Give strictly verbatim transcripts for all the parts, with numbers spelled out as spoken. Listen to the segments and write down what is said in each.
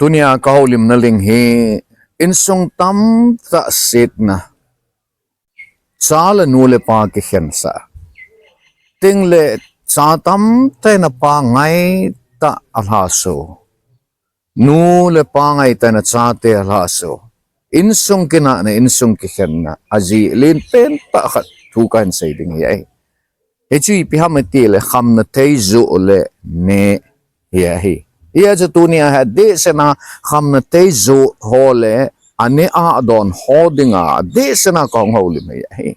Tunia ka houlimna ling hi insung tamtah setna, cha le nu le pa kikhensa, ting le cha tamtah in a pa ngaitah a lhaso, nu le pa ngaitah in a chate a lhaso, insung kinahna, insung kikhenna, a ji len pentah khat thu kahin sei ding hi ahi. Hichu ipi ham iti le khamna thei joh le neh hi ahi. Hijeh chun tunia hi adehsetna khamna thei joh ho le a neh a adon ho dinga adehsetna kahung houlim hi ahi.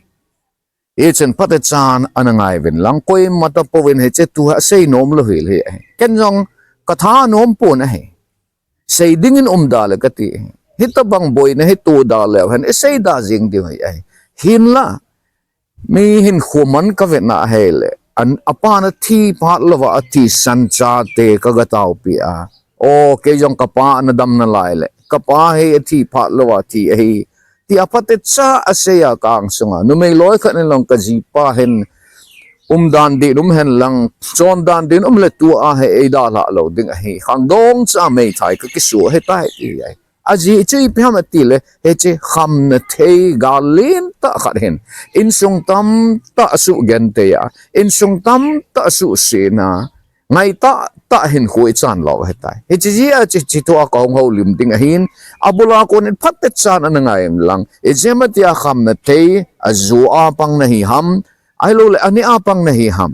Hichun phatechan ana ngai uvin lang, koima tapouvin hiche thu hi asei nom lou hi ahi. Ken jong ka thanom pon ahi. Sei dingin um da le kati. Hitabang boina hi to da leu hen, isei da jing diu hi ahi. Hinla, mi hinkho man ka vetna ahile, an, a pa na thi phat louva a thisan chate ka ga taopi a. O, kei jong ka pa na dam nalai le, ka pa hi a thi phat louva thi ahi, tia phatecha asei a ka angsunga numei loi khat in jong ka jipa hin umdan ding um hen lang, chondan ding um le tua hi eidalha lou ding ahi. Khangdong cha meithai ka kisu ahitai ti ahi. Ajeh chu ipi ham iti le, hiche khamna thei gal lentah khat hin insung tamtah asuh gentei a, insung tamtah asuh sena, ngaitah tah hinkho ichan lou ahitai. Hiche jeh a hiche thu a kahung houlim ding ahin, abul a konin phatechan ana ngai uvin lang. Ijeh ham tia khamna thei ajoh a pang nahi ham, ahilouleh a neh a pang nahi ham.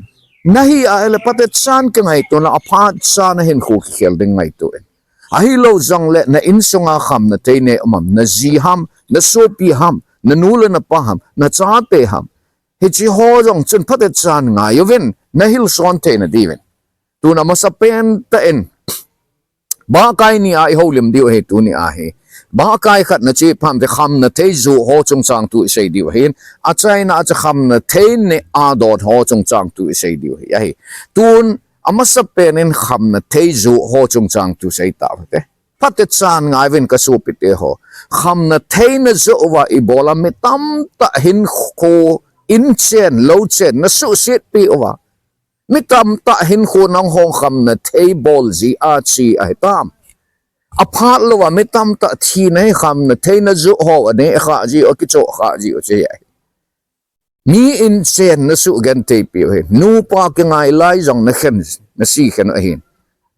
Nahi ahile phatechan kingaito in lang, aphatcha na hinkho kikhel ding ngaito in. Ahilou jongle na insunga khamna thei neh um ham, na ji ham, na sopi ham, na nu le na pa ham, na chate ham. Hiche ho jong chun phatechan ngai uvin, na hilson theina diuvin. Tuna masapen tah in, bahkai ni a ihoulim diu ahi tunia hi. Bahkai khatna chu ipi ham iti le khamna thei joh ho chungchang thu isei diu ahin, achaina a chu khamna thei neh a don ho chungchang thu isei diu hi ahi. Tun amasapen in khamna thei joh ho chungchang thu sei tau hite. Phatechan ngai uvin ka sopite ho. Khamna theina joh uva ibola mi tamtah hinkho, inchen, louchen na suhsetpi uva, mi tamtah hinkho nahung khamna thei bol jeh a che ahitam? Aphat louva mi tamtah thina hi khamna theina joh ho a neh khah jeh u, akichoh khah jeh u che ahi. Mi inchen na suhgentheipi u hi. Nupa kingai lai jong na khen, na sikhen u ahin.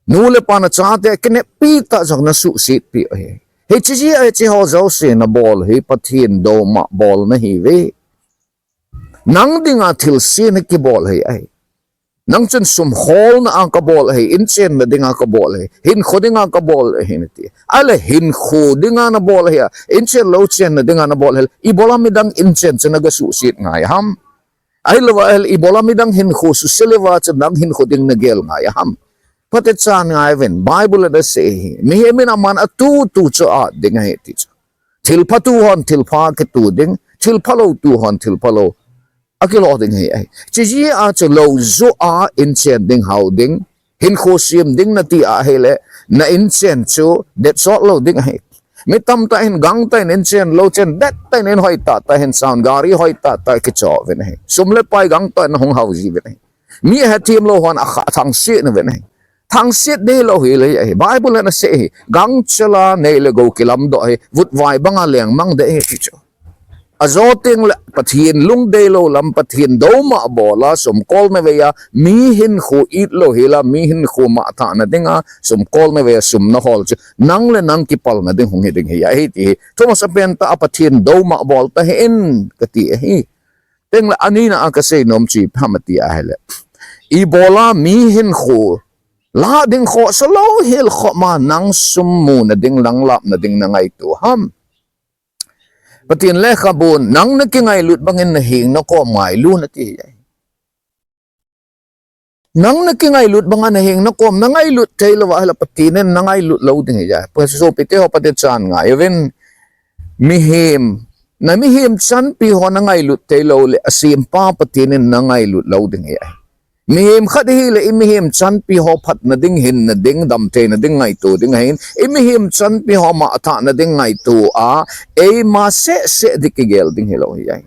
Nu le pa na chate kineppi tah jong na suhsetpi u ahi. Hiche jeh a hiche ho jouse na bol hi Pathen douma bolna ahiuve. Nang dinga thilse na kibol hi ahi. Nang chun sum holna a kabol ahi, inchenna dinga kabol ahi, hinkho dinga kabol ahi nati. Ahile hinkho dinga nabol ahi a, inchen louchenna dinga nabol ahile, ibola midang inchen chu na ga suhset ngai ham? Ahilouva ahile, ibola midang hinkho suhset louva chu nang hinkho ding na gel ngai ham? Phatechan ngai uvin, Bible in asei hi, mihem in aman atutu chu at ding ahi ti chu. Thilpha tu hon thilpha kito ding, thilphalou tu hon thilphalou akilo ding ahi. Hiche jeh a chu lou joh a inchen ding, hao ding, hinkho sem ding nati ahile, na inchen chu det sot lou ding ahi. Mi tamtah hin gangtah in inchen, louchen, dettah in in hoitah tah hin sauvin, gari hoitah tah kichoh uvin ahi. Sum le pai gangtah in hung hao jiuvin ahi. Mi ahethem lou hon akha thangset nauvin ahi. Thangset deilou hi le ahi. Bible in asei hi. Gangchela nei le gou kilamdoh hi, vutvai banga lengmang ding ahi ti chu. Ajo teng le Pathen lungdeilou lam, Pathen douma bola sum kolna veiya, mi hinkho itlou hila, mi hinkho mangthahna dinga sum kolna veiya sum nahol chu, nang le nang kipalna ding hung hi ding ahi ti hi. Thu masapen tah a Pathen douma bol tahih in kati ahi. Tengle anina a kasei nom chu ipi ham iti ahile, ibola mi hinkho lah ding khohsa louhel khoma nang sum muna ding, nang lapna ding na ngaito ham? Pathen lekhabun nang na kingailut bangin na heng na kom ngailu nati ahi. Nang na kingailut banga na heng na kom na ngailut theilouva ahile Pathen in na ngailut lou ding ahi. Sopite ho, phatechan ngai uvin. Mihem, na mihem chanpi ho na ngailut theilou le asempa Pathen in na ngailut lou ding ahi. Mihem khat ihile i mihem chanpi ho phatna ding, hinna ding, damtheina ding ngaito ding ahin, i mihem chanpi ho mangthahna ding ngaito a, eima sehseh ding kigel ding hilou ahi.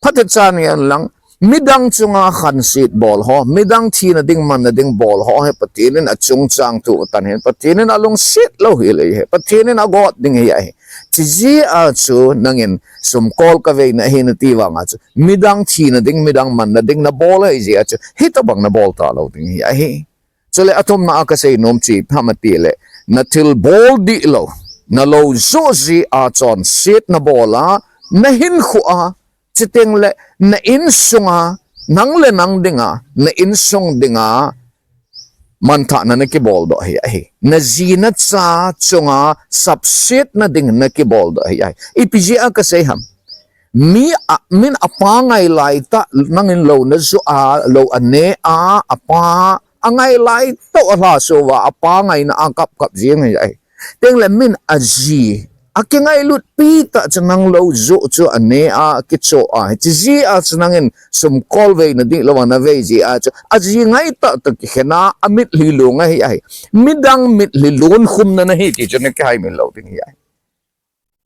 Phatechan ngai uvin lang, Midang chunga khansit bol ho, midang thina ding manna ding bol ho hi Pathen in achungchang thu atan hin, Pathen in alungset lou hi lei hi, Pathen in agot ding hi ahi. Chijeh a chu nangin sumkol kavei nahi nati vang a chu midang thina ding, midang manna ding nabol ahi jeh a chu hitabang nabol talou ding hi ahi. Chule athumna a kasei nom chu ipi ham itile, nathilbol dihlou, nalou joh jeh a chonset nabol a, nahinkho a, chuteng le na insunga, nang le nang dinga, na insung dinga manthahna nakibol doh hi ahi. Naji nacha chunga sapsetna ding nakibol doh hi ahi. Ipi jeh a kasei ham? Mi a, min apa ngai lai tah, nangin lou najoh a, lou ane a, apa angai lai tah a lhaso uva, apa ngaina a kap kap jing hi ahi. Tengle min aji, akingailut pi tah chu nang lou joh chu ane a, akichoh a, hiche jeh a chu nangin sumkol veina dihlou a navei jeh a chu aji ngai tah tah kikhen a, amitlhi lung ahi ahi. Midang mitlhi lungkhumna nahi ti chu nakihai min lou ding hi ahi.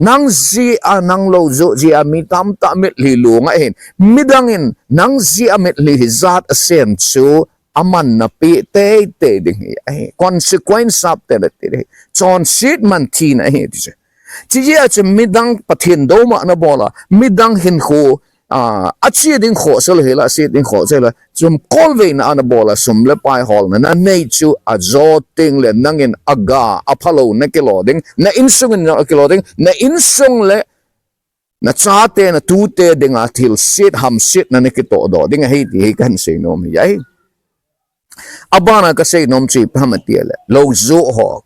Nang jeh a, nang lou joh jeh a mi tamtah mitlhi lung ahin, midang in nang jeh a mitlhi hijat asen chu amanna pe teitei ding hi ahi. Consequence sap tei le tei ding hi. Chonset man thina ahi ti chu. Chijeh a chu midang Pathen douma nabol a, midang hinkho, a, ache ding khoh sel hila, aset ding khoh sel hila, sumkol veina a nabol a, sum le pai holna nanei chu ajo tengle nangin aga, aphalou nakilo ding, na insung in akilo ding, na insung le nachate, natute dinga thilset, hamsetna nakitoh doh ding ahi ti hi kahin sei nom hi ahi. Abana kasei nom chu ipi ham itile, lou joh ho,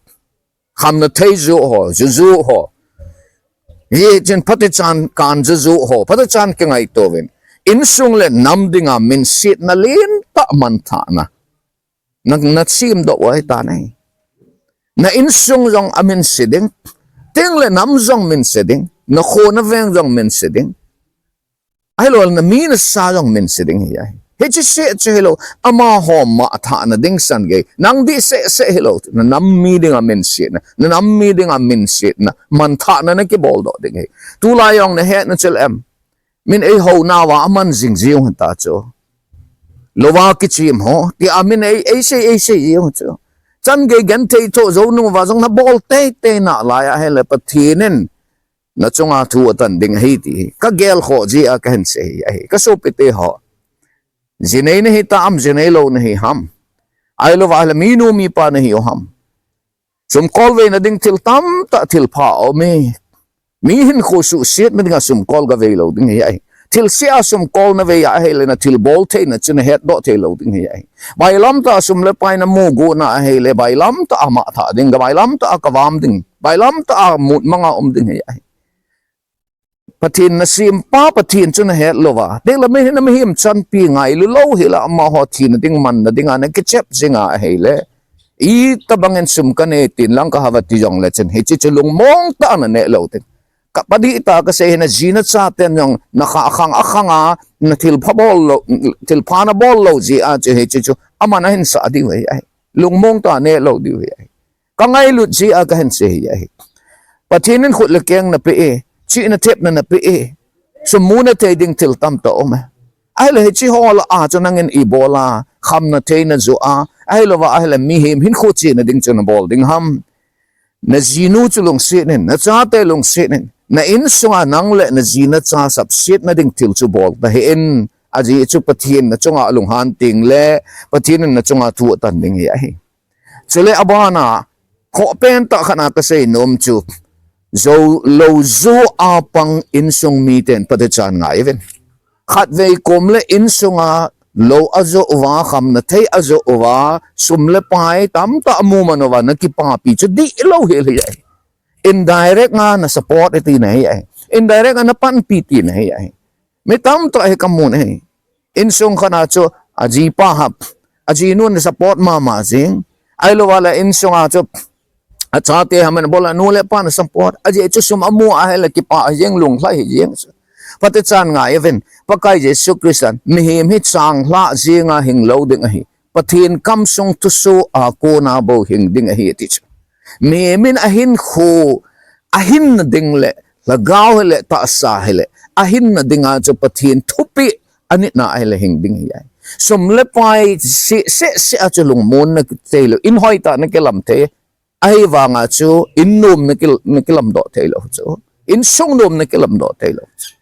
khamna thei joh ho, ju joh ho, hichun phatechan kan ju joh ho, phatechan kingaito uvin, insung le nam dinga minsetna lentah manthahna na, nasemdoh u ahitan ahi. Na insung jong aminse ding, tengle nam jong minse ding, nakho naveng jong minse ding, ahilou le nami nasa jong minse ding hi ahi. Hiche seh chu hilou, amaho manthahna ding sangei, nang dih seh seh hilou, na nam mi dinga minsetna, na nam mi dinga minsetna manthahna nakibol doh ding hi. Tulai jong nahet nachil em? Min eihou nauva aman jing jing u hita chu, louva kichem ho tia min ei, eisei, eisei jing u chu, changei genthei tho jou nauva jong nabol teitei nalai ahile Pathen in nachunga thu atan ding ahi ti hi kagel khoh jeh a kahin sei hi ahi. Kasopite ho, jinei nahi tam, jinei lou nahi ham? Ahilouva ahile minu mipa nahi u ham? Sumkol veina ding thil tamtah, thilpha aume. Mi hinkho suhsetna dinga sumkol gavei lou ding hi ahi. Thilse a sumkol navei ahile nathilbol theina chu nahetdoh thei lou ding hi ahi. Bailamtah a sum le pai namu got na ahile, bailamtah a manthah ding, bailamtah a kavam ding, bailamtah a mutmang a um ding hi ahi. Pathen nasempa Pathen chu nahet louva, tengle mihem, mihem chanpi ngailu lou hila, amaho thina ding manna dinga nakichep jinga ahile, itabangin sum kanei tin lang kahava ti jongle chun, hiche chu lungmong tah a naneh lou ding. Kapa dihtah a kasei hi, naji nachaten jong nakhah khang akhang a, nathilpha bol lou, thilpha nabol lou jeh a chu hiche chu aman ahinsah diu hi ahi. Lungmong tah a neh lou diu hi ahi. Kangailut jeh a kahin sei hi ahi. Pathen in khut le keng napeh e, chihna thepna napeh e, sum muna thei ding thil tamtah aume. Ahile hiche ho lah a chu nangin ibol a, khamna thei najoh a, ahilouva ahile mihem hinkho chena ding chu nabol ding ham? Najinu chu lungset in, nachate lungset in, na insunga nang le naji nacha sapsetna ding thil chu bol tahih in, ajeh chu Pathen nachunga alunghan tengle, Pathen in nachunga thu atan ding hi ahi. Chule abana, khoh pentah khat a kasei nom chu, jou, lou joh a pang insung miten phatechan ngai uvin. Khatvei kom le insunga lou ajoh uva, khamna thei ajoh uva, sum le pai tamtah amu man uva nakipapi chu dihlou hel hi ahi. Indirect a nasupport e tina hi ahi. Indirect a napanpi tina hi ahi. Mi tamtah hi kamun ahi. Insung khat a chu ajipa hap, ajinun nasupport mama jing. Ahilouva le insunga chu achate ham in bol a, nu le pa nasupport. Ajeh chu sum amu ahile kipah jeng, lunglhai jeng. Phatechan ngai uvin, Pakai Jesu Christan mihem hi changlhah jenga hing lou ding ahi. Pathen kamsung thusoh a kona bou hing ding ahi ati chu. Mihem in ahinkho, ahinna ding le, lhagao hile, tahsa hile, ahinna dinga chu Pathen thupeh, Anina ahile hing ding hi ahi. Sum le pai se, se, se a chu lungmon na thei lou. In hoitah na kilam thei. Ahivanga chu in nom na kil-, na kilam doh thei lou chu. Insung nom na kilam doh thei lou chu.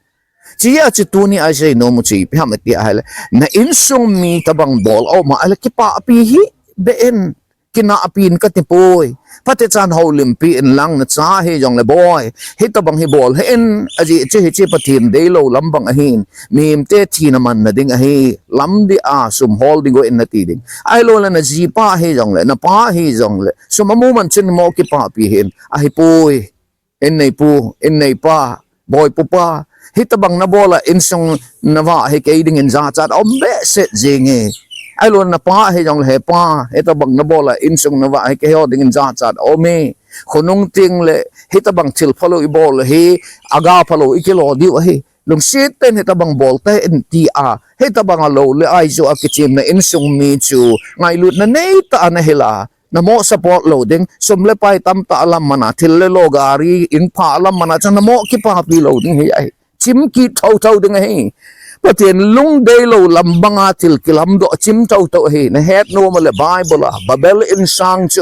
Chia chu tuni a sei nom u chu ipi ham ati ahile. Na insung mi tabang bol a um ahile kipahpi hi be in. Kinahpi in kati poi. Phatechan houlimpi in lang na cha hi jong le boi. Hitabang hi bol hih in, ajeh chu hiche Pathen deilou lam bang ahin. Mihemte thina manna ding ahi. Lam dia sum hol ding go in nati ding. Ahilou le na jipa hi jong le, na pa hi jong le. Sum amu man chun mo kipahpi hih in. Ahipoi. In neipu, in neipa, boipu pa. Hitabang na bol a insung na vah hi kei dingin jachat a um behseh jing e. Ahilou na pa hi jong le he pa, hitabang na bol a insung na vah hi kei ho dingin jachat a um e. Khonung teng le hitabang thil phalou i bol hi, aga phalou i kilo diu ahi. Lungset tah in hitabang bol tah in tia. Hitabang a lou le ai jo a kichimna insung mi chu ngailutna neitah a na hil a. Na mo support lou ding, sum le pai tamtah a lam man a, thil le lo gari, in pha a lam man a, chun na mo kipahpi lou ding hi ahi. Chim kit thotho ding ahi. Pathen lungdei lou lam banga thil kilam doh chim thotho ahi. Na het nom le Bible a, Babel insang chu.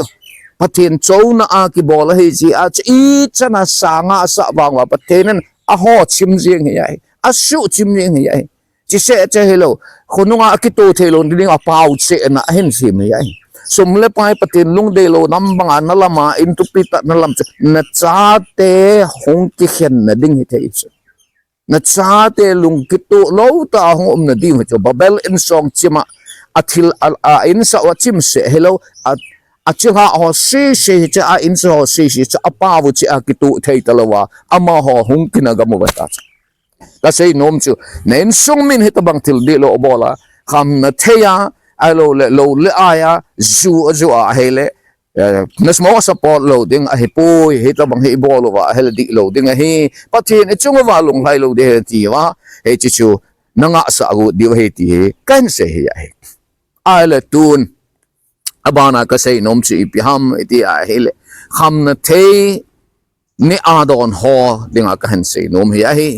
Pathen chouna a kibol ahi chia chu ichan a sanga asah vang uva Pathen in aho chim jing hi ahi. Asuh chim jing hi ahi. Chiseh cheh hilou. Khonunga akito thei lou ding a pao cheh na ahin sem hi ahi. Sum le pai Pathen lungdei lou lam banga na lam a in tupi tah na lam chu na chate hung kikhen na ding hi thei chu. Na chate lung kitoh lou tah a hung um na ding hi chu. Babel insang chim a, a thil a, a insah uva chim seh hilou, a, achilhah ho sese hi chu, a insah ho sese chu, apao cheh a kitoh thei talou va, amaho hung kina gam uva ta chu. Ka sei nom chu, na insung min hitabang thil dihlou bol a, khamna thei a, ahilou le, lou le ai a, ju a ju a ahile, eh, na mo support lou ding ahipoi, hitabang hi bol uva, ahile dihlou ding ahi, Pathen i chung uva lunglhai lou ding ahi ti uva, hiche chu, na ngahsah got diu ahi ti hi, kahin sei hi ahi. Ahile tun, abana ka sei nom chu ipi ham, iti ahile, khamna thei, neh a don ho dinga kahin sei nom hi ahi.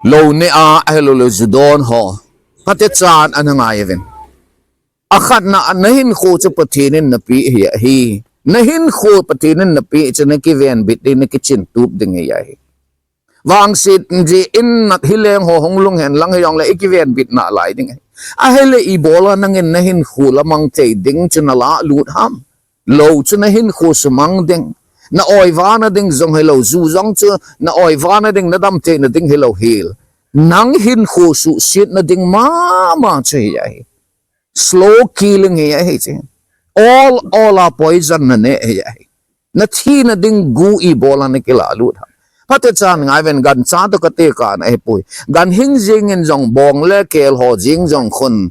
Lou neh a, ahilou le ju don ho. Phatechan ana ngai uvin. Akhatna a na hinkho chu Pathen in napeh hi ahi. Na hinkho Pathen in napeh chu na kivenbit ding, na kichin tup ding hi ahi. Vangset jeh in nat hileng ho hung lunghen lang hi jong le i kivenbit nalai ding ahi. Ahile i bol a nangin na hinkho la mang thei ding chu na lah lut ham. Lou chu na hinkho sumang ding. Na oiva na ding jong hilou, ju jong chu na oiva na ding, na dam thei na ding hilou hel. Nang hinkho suhset na ding mama chu hi ahi. Slow killing hi ahi chu. Ol ol a poison na neh hi ahi. Na thina ding gu i bol a na kilah lut ham. Phatechan ngai uvin gancha toh kate kana ahipoi. Ganhing jing in jong bong le kel ho jing jong khun.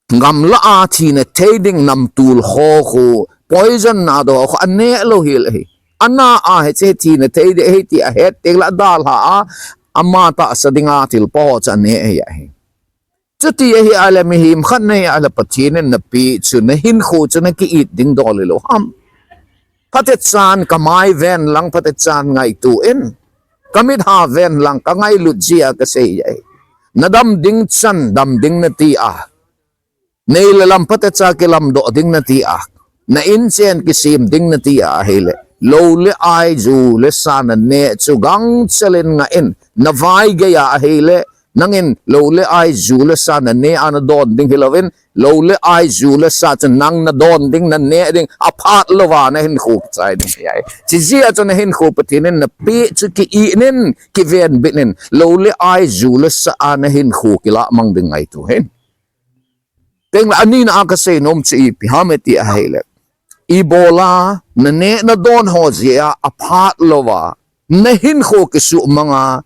Gamla a thina thei ding namtol ho khu, poison na doh ho khu, aneh lou hel ahi. Ana a hiche thina thei ding ahi ti ahet teng le adalha a, ama tahsa dinga thil pa ho chu aneh hi ahi. Chuti ahi ahile mihem khat nahi ahile Pathen in napeh chu na hinkho chu na ki-it ding dol hilou ham. Phatechan ka mai ven lang, phatechan ngaito in. Ka mit ha ven lang, ka ngailut jeh a ka sei ahi. Na dam ding chan dam ding nati a. Nei le lam phatecha kilam doh ding nati a. Na inchen kisem ding nati a ahile. Lou le ai ju le sa na neh chu gangchel in ngah in. Na vai gei a ahile. Nangin lou le ai ju le sa na neh a na don ding hilouvin, lou le ai ju le sa chu nang na don ding, na neh ding, aphat louva na hinkho kichai ding hi ahi. Chijeh a chu na hinkho Pathen in napeh chu ki-it in, kivenbit in, lou le ai ju le sa a na hinkho kilah mang ding ngaito hih in. Teng le anina a ka sei nom chu ipi ham iti ahile. I bol a, na neh na don ho jeh a, aphat louva, na hinkho kisuh mang a,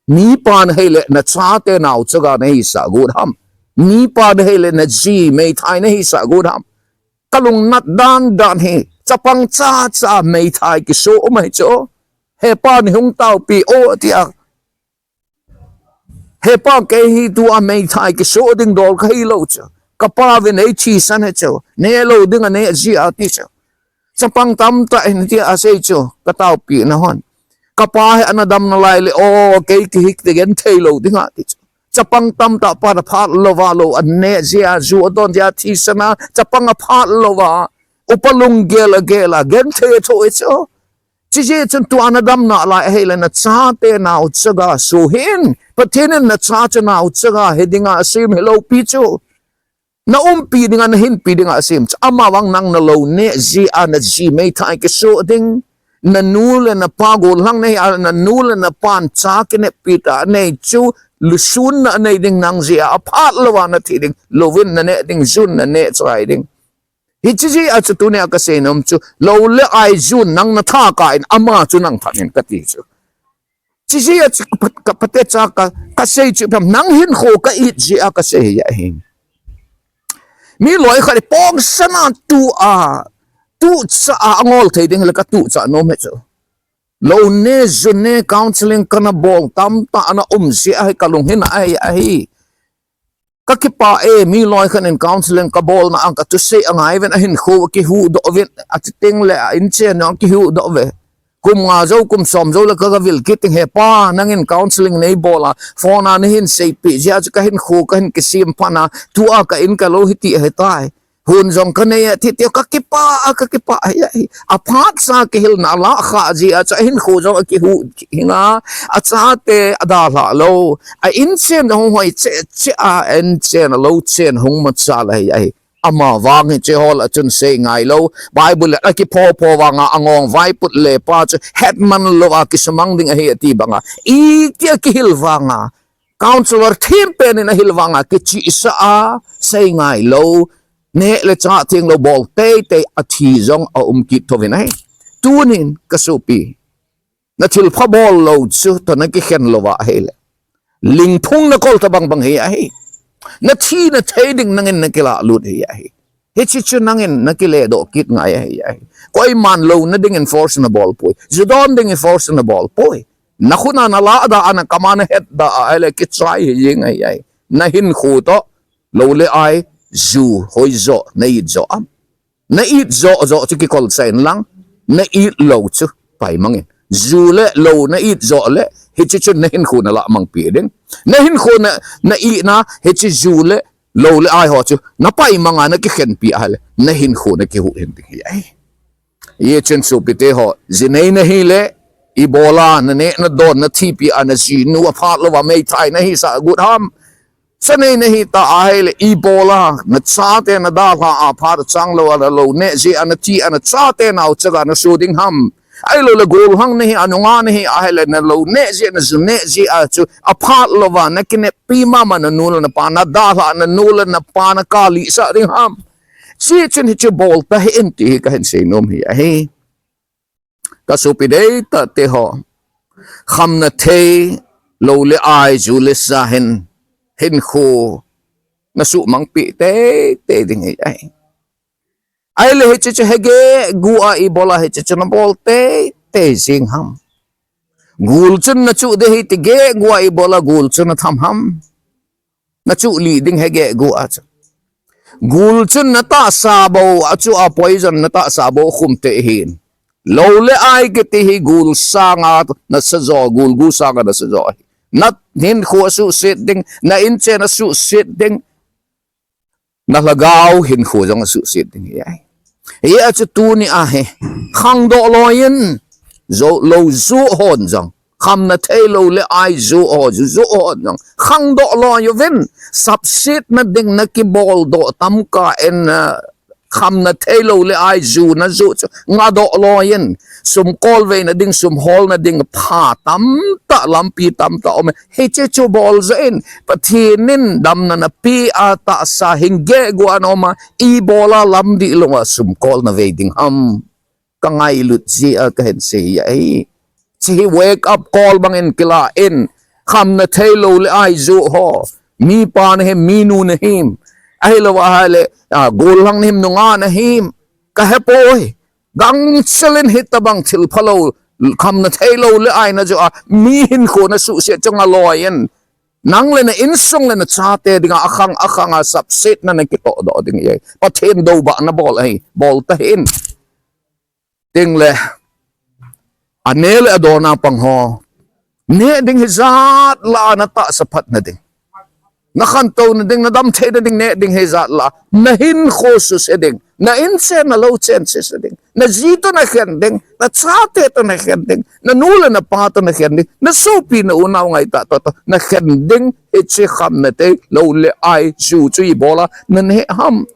mipa na hile na chate naochaga na hisah got ham. Mipa na hile na ji meithai na hisah got ham. Ka lungnat dan dan hi, chapang chacha meithai kisoh um ahi chu. He pa nei hung taopi o tia. He pa kei hi tua meithai kisoh ding dol ka hilou chu. Ka pa vin ei thisan ahi chu. Neh lou ding aneh jeh a ti chu. Chapang tamtah in tia asei chu. Ka taopi na hon. Ka pa hi ana dam nalai le o kei kihik te genthei lou ding a ti chu. Chapang tamtah pa na phat louva lou aneh jeh a, ju adon jeh a, thisan a chapang aphat louva, upa lunggel agel a, genthei athoh e chu. Chijeh chun tua na damna lai ahile na chate naochaga soh hih in. Pathen in na cha chu naochaga hi dinga asem hilou pi chu. Na umpi dinga, na hinpi dinga asem chu. Amavang nang na lou neh jeh a na ji meithai kisoh ding. Na nu le na pa gollhang nei a, na nu le na pan cha kineppi tah nei chu, lusonna nei ding nang jeh a, aphat louva na thi ding, louvin na neh ding, jun na neh chai ding. Hiche jeh a chu tunia kasei nom chu, lou le ai jun nang na tha kah in, ama chu nang tha in kati chu. Chijeh a chu ka, ka, pate cha ka, kasei chu pam, nang hinkho ka it jeh a kasei ahi. Mi loi khat pongsan a tu a, tu cha a angol thei ding le ka tu cha nom he chu. Lou neh, ju neh, counseling kana bol tamtah ana um jeh a hi ka lunghin ahi, ahi. Ka kipah e, mi loi khat in counseling ka bolna a ka thusei angai uvin, ahinkho akihuhdoh uvin, athi teng le a inchen jong akihuhdoh uve. Kum nga jou, kum som jou le ka, ka vil kit teng, he pa, nangin counseling nei bol a, phone a nei hin seipeh jeh a chu ka hinkho ka hin kisem phat na, tua ka in ka lou hiti ahitai. Hun jong ka nei a, ti, ti, ka kipah a, ka kipah a, hi, hi. Aphat cha kihilna alah khah jeh a chu ahinkho jong akihuh hing a, achate adalhah lou. A inchen hung hoi cheh cheh a, inchen a lou chen hung machal ahi, ahi. Amavang hiche ho lah chun sei ngai lou. Bible le akipho pho vang a angong vaiput le pa chu hetman louva kisumang ding ahi ati bang a. Itia kihil vang a. Counselor thempen in ahil vang a kichihsah a, sei ngai lou. Neh le chah theng lou bol teitei a thi jong aum kit thouvin ahi. Tunin ka sopi. Na thilpha bol lou chu toh na kikhen louva ahile. Lingphung na kol tabang bang hi ahi. Na thi na thei ding nangin na kilah lut hi ahi. Hiche chu nangin na kiledoh kit ngai ahi, ahi. Koiman louna dingin force na bol poi. Ju don dingin force na bol poi. Na khut a na lah da a, na kam a na het da a, ahile kichai hi jeng ahi, ahi. Na hinkho toh, lou le ai, ju, hoijo, na it jo am. Na it jo jo chu kikol chai in lang, na it lou chu paimang in. Ju le lou na it jo le, hiche chun na hinkho na lah mang pi ding. Na hinkho na, na it na, hiche ju le lou le ai ho chu, na paimang a na kikhenpi ahile, na hinkho na kihuhhing ding hi ahi. Hijeh chun sopite ho, ji nei na hile, ibola, na neh, na don, na thipi a, na jinu aphat louva, meithai na hisah got ham. Cha nei na hita ahile, ibola, na chate na dalha a phat chang louva, na lou neh jeh a, na thi a, na chate naochaga na soh ding ham. Ahilou le gollhang na hi a, nungah na hi ahile, na lou neh jeh, na ju neh jeh a chu, aphat louva, na kineppi mama na nu le na pa, na dalha na nu le na pa, na kalih sah ding ham. Hijeh chun hichu bol tahih in ti hi kahin sei nom hi ahi. Ka sopi deitah te ho. Khamna thei, lou le ai, ju le sa hin, hinkho, na suhmang pi teitei ding hi ahi. Ahile hiche chu hegeh gu a ibola hiche chu na bol teitei jing ham. Gul chun na chuh ding ahi ti geh gu a ibola gul chu na tham ham. Na chuh lih ding hegeh gu a chu. Gul chun na tahsa bou a chu a poison na tahsa bou khum te hin. Lou le ai kiti hi gul sanga na sa jo, gul gu sanga na sa jo ahi. Na hinkho asuhset ding, na inchen asuhset ding. Na lhagao hinkho jong asuhset ding hi ahi. Hijeh a chu tuni a hi. Khangdoh loi in. Jo, lou ju hon jong. Khamna thei lou le ai ju ho, ju, ju hon jong. Khangdoh loi uvin. Sapsetna ding na kibol doh tam kah in, ah, khamna thei lou le ai ju na ju chu. Ngadoh loi in. Sum kolveina ding, sum holna ding pha tamtah, lampi tamtah um e. Hiche chu bol jeh in, Pathen in damna napeh a tahsa hin geh gu a na um a, ibola lam dihlou a sum kol na vei ding ham. Ka ngailut jeh a kahin sei ahi. Hiche hi wake up call bangin kilah in, khamna thei lou le ai ju ho. Mipa na him, minu na him. Ahilou ahile, ah, gollhang na him, nungah na him. Ka hepoi. Gangchel in hitabang thil phalou, khamna thei lou le ai na ju a, mi hinkho na suhset chu ngaloi in. Nang le na insung le na chate dinga akhang, akhang a sapsetna na kitoh doh ding ahi. Pathen doubah na bol ahi, bol tahih in. Tin le, aneh le adon a pang ho. Neh ding hijat lah a na tahsa phatna ding. Na khantouna ding, na damtheina ding, neh ding hijat la, na hinkho suse ding, na inchen, na louchen suse ding, na ji toh na khen ding, na chate toh na khen ding, na nu le na pa toh na khen ding, na sopi na unau ngaitah toh, toh na khen ding, hiche khamna thei, lou le ai, ju chu ibol a na neh ham?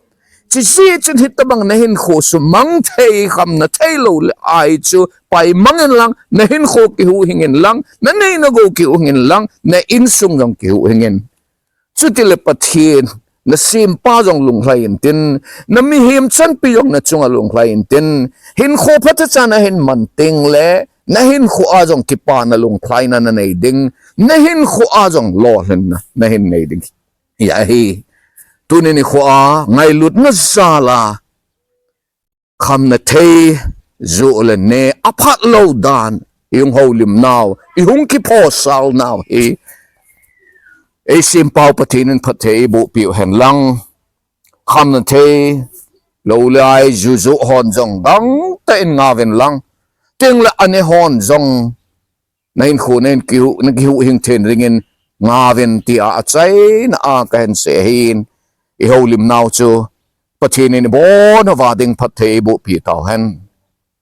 Hiche jeh chun hitobang na hinkho sumang thei, khamna thei lou le ai chu paimang in lang, na hinkho kihuhhing in lang, na nei na gou kihuhhing in lang, na insung jong kihuhhing in. Chutile Pathen, na sempa jong lunglhai intin, na mihem chanpi jong na chunga lunglhai intin, hinkho phatecha na hin man tengle, na hinkho a jong kipana lunglhaina na nei ding, na hinkho a jong lolhinna na hin nei ding ahi. Tuni nikho a ngailutna jal a khamna thei, ju le neh aphat lou dan ihung houlim nau, ihung kiphosal nau hi, eisempa u Pathen in phatthei eiboh peh u hen lang. Khamna thei, lou le ai, ju ju hon jong dangtah in ngah uvin lang, tengle aneh hon jong na hinkho na hin kihuh, na kihuhhing thei dingin ngah uvin tia achaina a kahin sei ahin, ihoulim nau chu Pathen in ibonchauva ding phatthei eiboh peh tau hen.